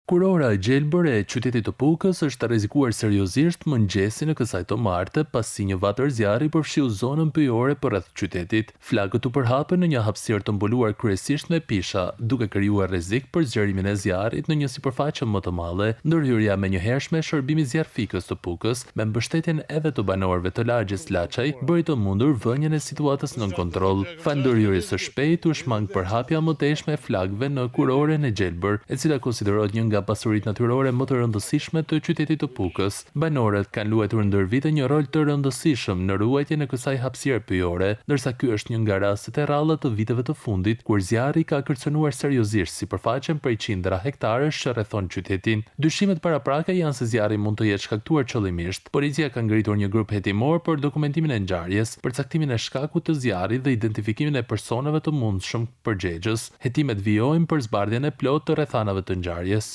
Kurora e gjelbër e qytetit të Pukës është rrezikuar seriozisht mëngjesin e kësaj të marte pasi një vatër zjarri përfshiu zonën pyjore përreth qytetit. Flakët u përhapën në një hapësirë të mbuluar kryesisht me pisha, duke krijuar rrezik për zgjerimin e zjarrit në një sipërfaqe më të madhe. Ndërhyrja e menjëhershme e shërbimit zjarrfikës të Pukës, me mbështetjen edhe të banorëve të lagjes Laçaj, bëri të mundur vënien e situatës nën kontroll. Falë ndërhyrjes së shpejtë u shmang përhapja e mëtejshme e flakëve në Kurorën e Gjelbër, e cila konsiderohet një nga pasuritë natyrore më të rëndësishme të qytetit të Pukës. Banorët kanë luajtur ndër vite një rol të rëndësishëm në ruajtjen e kësaj hapësire pyjore, ndërsa ky është një nga rastet e rralla të viteve të fundit kur zjarri ka kërcënuar seriozisht sipërfaqen prej qindra hektarësh që rrethon qytetin. Dyshimet paraprake janë se zjarri mund të jetë shkaktuar qëllimisht. Policia ka ngritur një grup hetimor për dokumentimin e ngjarjes, përcaktimin e shkakut të zjarrit dhe identifikimin e personave të mundshëm përgjegjës. Hetimet vijojnë për zbardhjen e plotë të rrethanave të ngjarjes.